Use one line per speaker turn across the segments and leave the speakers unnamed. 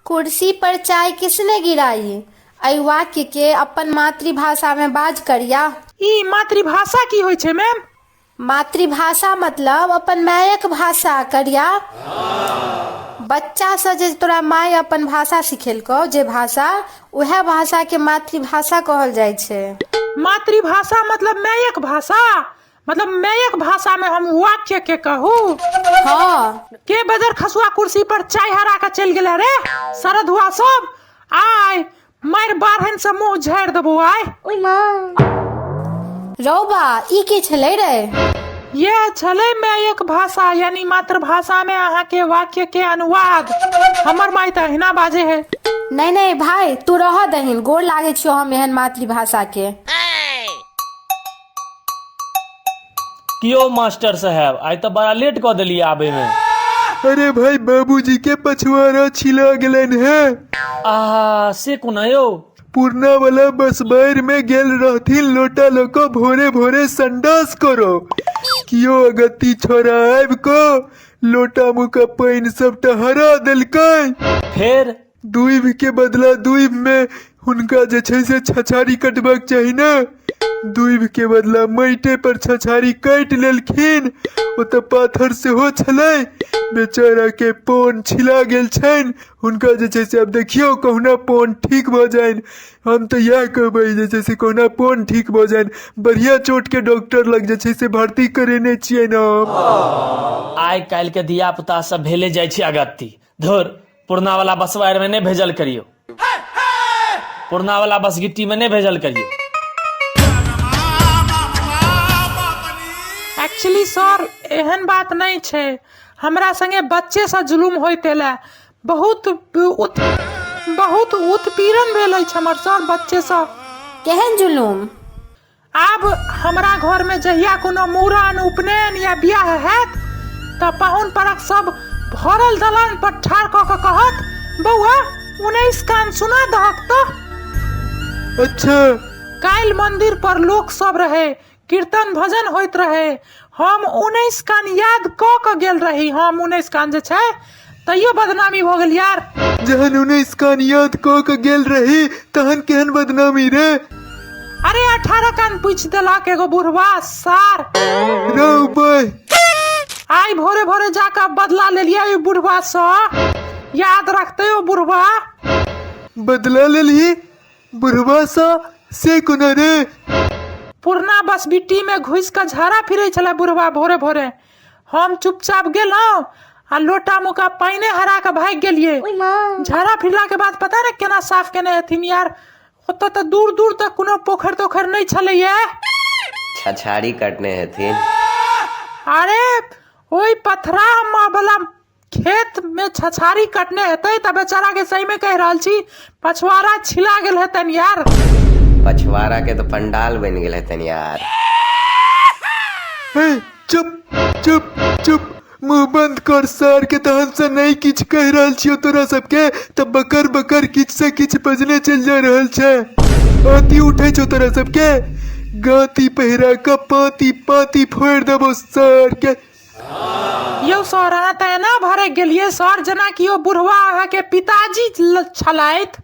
कुर्सी पर चाय किसने गिराई? एहि वाक्यके अपन मातृभाषामे बाज करिया।
ई मातृभाषा की होइ छै मैम?
मातृभाषा मतलब अपन मायक भाषा करिया। बच्चासँ जे तोरा माय अपन भाषा सिखेलकौ जे भाषा, उएह भाषाके मातृभाषा कहल जाइ छै।
मातृभाषा मतलब मायक भाषा? मतलब मायक भाषा में हम वाक्य के कहू?
हाँ।
के बजर खसुआ कुर्सी पर चाय हरा के चलि गेलै रे सरधुआ सब, आय मारि बारहन से मुंह झाड़ि देबो आय।
रौबा, ई के छलै रे?
यह छलै मायक भाषा यानी मातृभाषा में अहाँ के वाक्य के अनुवाद। हमर माय तऽ अहिना बाजे है।
नहीं नहीं भाई, तू रह दहीन, गोर लागे छियो हम एहन मातृभाषा के।
कियो मास्टर साहेब, आइ तऽ बड़ा लेट कऽ देलियै आबैमे।
अरे भाई, बाबूजी के पछुआरा छिला गेलनि है।
आहा, से कोना यौ?
पुरना वाला बसबारि में गेल रहथिन लोटा लऽ कऽ भोरे भोरे संडास करो, कियो अगत्ती छोरा आबि कऽ लोटा मुका पानि सबटा हरा देलकै।
फेर?
दुइभ के बदला दुइभ में हुनका जे छै से छछारी कटबाक चाही ने, दुइभ के बदला माटिे पर छछारी काटि लेलखिन। ओतऽ पाथर सेहो छलै, बेचारा के पोन छिला गेल छनि। हुनका जे छै से आब देखियौ कहुना पोन ठीक भऽ जानि। हम तऽ इएह कहबै जे छै से कहुना पोन ठीक भऽ जानि। बढ़िआँ चोटके डॉक्टर लग जे छै से भर्ती करेने छियनि हम।
आइ काल्हि के धिया पुता सब भेले जाइ छै अगत्ती। धुर, पुरना वाला बसवारि में नहि भेजल करियौ, पुरना वाला बसगिट्टी में नहि भेजल करियौ।
एक्चुअली सर, एहन बात नहि छै। हमरा संगे बच्चेसँ जुलुम होइत एलै। बहुत उत, बहुत उत्पीड़न भेल अछि हमर सर बच्चेसँ।
केहन जुलुम?
आब हमरा घरमे जहिया कोनो मूड़न, उपनयन या बियाह हैत तऽ पाहुन परख सब भरल दलान पर ठाढ़ कऽ कऽ कहत, बौआ 19 कान सुना दहक तऽ।
अच्छा।
काल्हि मंदिर पर लोक सब रहे, कीर्तन भजन होइत रहे, हम 19 कान याद कऽ कऽ गेल रही। हम 19 कान जे छै तैयो बदनामी भऽ गेल यार।
जहन 19 कान याद कऽ कऽ गेल रही तहन केहन बदनामी रे?
अरे 18 कान पूछि देलक एगो बुढ़वा सार।
रौ बय।
आइ भोरे भोरे जाकऽ बदला लेलियै ओहि बुढ़वा सँ, याद रखतै ओ बुढ़वा।
बदला लेलही बुढ़वा सँ, से कोना रे?
पुरना बसबिट्टी में घुसि कऽ झाड़ा फिरै छलै बुढ़वा भोरे भोरे। हम चुपचाप गेलहुँ आ लोटा मुका पानिए हरा कऽ भागि गेलियै। झाड़ा फिरला के बाद पता नहि केना साफ केने हेथिन यार, ओतऽ तऽ दूर दूर तक कोनो पोखरि तोखरि नहि छलैया।
छछारी कटने हेथिन।
अरे ओहि पथरा वाला खेत में छछारी कटने हेतै तऽ बेचारा के सही में कहि रहल छी पछुआरा छिला गेल हेतनि यार।
पछुआरा के तऽ पंडाल बनि गेल हेतनि यार।
हे चुप चुप चुप, मुंह बंद कर सार के। तहन से नहीं किछु कहि रहल छियौ तोरा सबके तऽ बकर बकर किछु से किछु बजने चलि जा रहल छै। आती उठै छौ तोरा सबके, गाती पहिरा कऽ पाती पाती फोड़ि देबौ सार के।
यौ सर, अहाँ तऽ एना भरकि गेलियै सर जेना कि ओ बुढ़वा अहाँके पिताजी छलथि।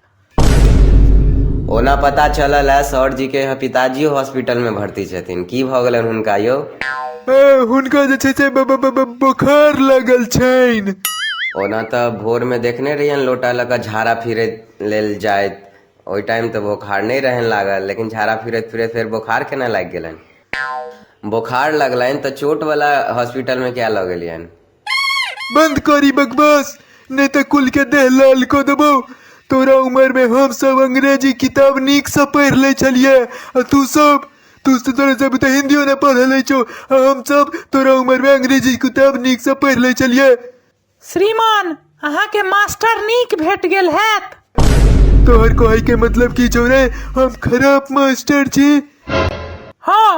ओना पता चलल है सर जी के पिताजी हॉस्पिटल में भर्ती छथिन। की भऽ गेलनि हुनका यौ?
ए, हुनका जे छै से बोखार लागल छनि।
ओना तऽ भोर में देखने रहियनि लोटा लऽ कऽ झाड़ा फिरै लेल जाइत, ओहि टाइम तऽ बोखार नहि रहनि लागल, लेकिन झाड़ा फिरैत फिरैत फेर बोखार केना लागि गेलनि? बोखार लगलनि तऽ चोट वाला हॉस्पिटल में किया लऽ गेलियनि?
बंद करी बकवास, नहीं तऽ कुल के देह लाल कऽ देबौ। तोरा उम्र में हम सब अंग्रेजी किताब नीक से पढ़ि लै छलियै आ तू सब, तू सब तोरा सब तऽ हिंदियो ने पढ़ लै छौ आ हम सब तोरा उम्र में अंग्रेजी किताब नीक से पढ़ि लै छलियै।
श्रीमान, अहाँके मास्टर नीक भेट गेल हैत।
तोहर कहै के मतलब की छौ रे? हम खराब मास्टर छी?
हाँ।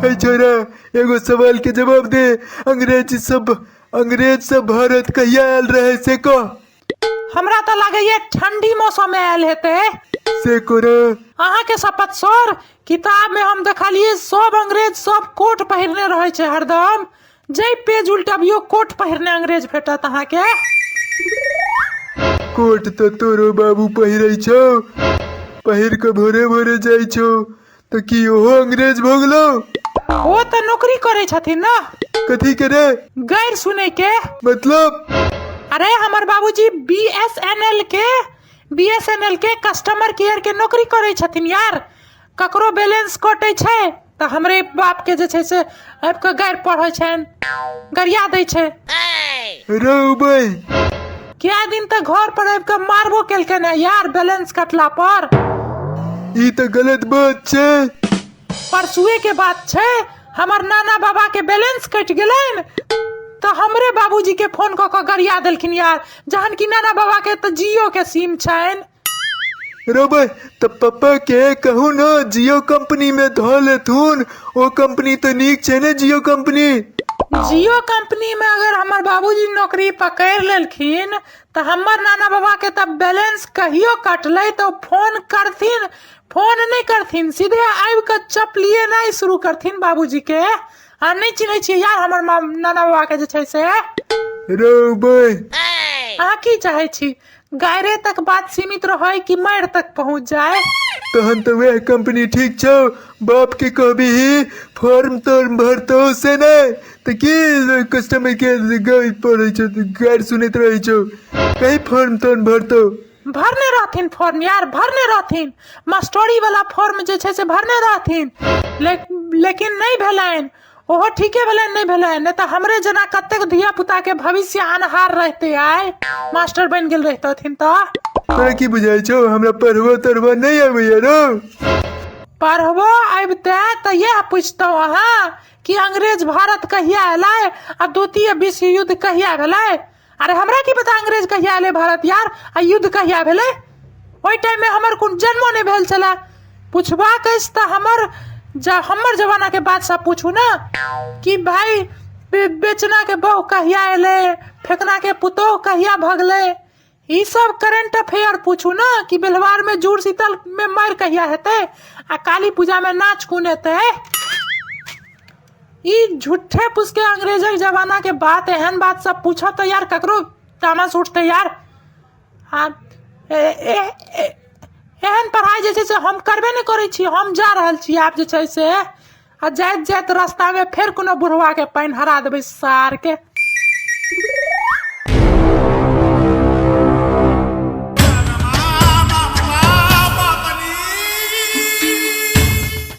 हे छोरा, एगो सवाल के जवाब दे, अंग्रेज सब भारत कहिया आयल रहे से कह।
हमरा तऽ लागैया ठंडी मौसम में आयल हेतै।
से कोना?
अहाँके शपथ सर, किताब में हम देखलियै सब अंग्रेज सब कोट पहिरने रहै छै हरदम, जै पेज उल्टबियौ कोट पहिरने अंग्रेज भेटत अहाँके।
कोट तऽ तोरो बाबू पहिरै छौ, पहिर कऽ भोरे भोरे जाइ छौ, तऽ की ओहो अंग्रेज भऽ गेलौ?
ओ तऽ नौकरी करै छथिन ने।
कथी के रे?
गैर सुनै के।
मतलब?
अरे हमर बाबूजी बीएसएनएल के, बीएसएनएल के कस्टमर केयर के नौकरी करै छथिन यार। ककरो बैलेंस कटै छै तऽ हमरे बाप के जे छै से आबि कऽ गारि पढ़ै छनि, गरिया दै छै।
रौ बहि।
कए दिन तऽ घर पर आबि कऽ मारबो केलकनि हँ यार बैलेंस कटला पर।
ई तऽ गलत बात छै।
परसुए के बात छै, हमर नाना बाबा के बैलेंस कटि गेलनि तऽ हमरे बाबूजी के फोन कऽ कऽ गरिया देलखिन यार, जहन कि नाना बाबा के तऽ जियो के सिम छनि।
रौ बहि, तऽ पप्पा के कहू ने जियो कंपनी में धऽ लेथुन, ओ कंपनी तऽ नीक छै ने जियो कंपनी।
जियो कंपनी में अगर हमर बाबूजी नौकरी पकड़ि लेलखिन तऽ हमर नाना बाबा के तऽ बैलेंस कहियो कटलै तऽ ओ फोन करथिन, फोन नहि करथिन, सीधे आबि कऽ चपलिए नहि शुरू करथिन बाबूजी के। आ नहि चिन्है छियै यार हमर नाना बाबा के जे छै से।
रौ बहि।
अहाँ की चाहै छी, गायरे तक बात सीमित रहै कि मारि तक पहुँच जाय?
तहन तऽ वएह कंपनी ठीक छौ। बाप के कहबीही फॉर्म तॉर्म भरतौ से नहि तऽ की कस्टमर केयर गारि पढ़ै छौ, गारि सुनैत रहै छौ, कही फॉर्म तॉर्म भरतौ।
भरने रहथिन फॉर्म यार, भरने रहथिन, मास्टरी वाला फॉर्म जे छै से भरने रहथिन, लेकिन नहि भेलनि। ओहो ठीके भेलनि नहि भेलनि, नहि तऽ हमरे जेना कतेक धिया पुता के भविष्य अनहार रहते, आइ मास्टर बनि गेल रहितथिन। तऽ
तोरा की बुझाइ छौ, हमरा पढ़बो तढ़बो नहि अबैया रौ?
पढ़बो अबिते तऽ इएह पुछतहुँ अहाँ कि अंग्रेज भारत कहिया एलै आ द्वितीय विश्व युद्ध कहिया भेलै? अरे हमरा की पता अंग्रेज कहिया एलै भारत यार आ युद्ध कहिया भेलै? ओहि टाइममे हमर कोन जन्मो नहि भेल छलै। पुछबाक अछि तऽ हमर जमानाके बात सब पूछू ने कि भाई बेचनाके बहु कहिया एलै, फेकनाके पुतोहु कहिया भगलै, ई सब करेंट अफेयर पूछू ने कि बेलवारमे जुड़ शीतलमे मारि कहिया हेतै आ काली पूजामे नाच कोन हेतै। ई झूठे पुसके अंग्रेजक जमाना के बात, एहन बात सब पूछब तऽ यार ककरो तामस उठतै यार। आ एहन पढ़ाइ जे छै से हम करबे नहि करै छी। हम जा रहल छी आब जे छै से, आ जाइत जाइत रास्तामे फेर कोनो बुढ़वाके पानि हरा देबै सारके।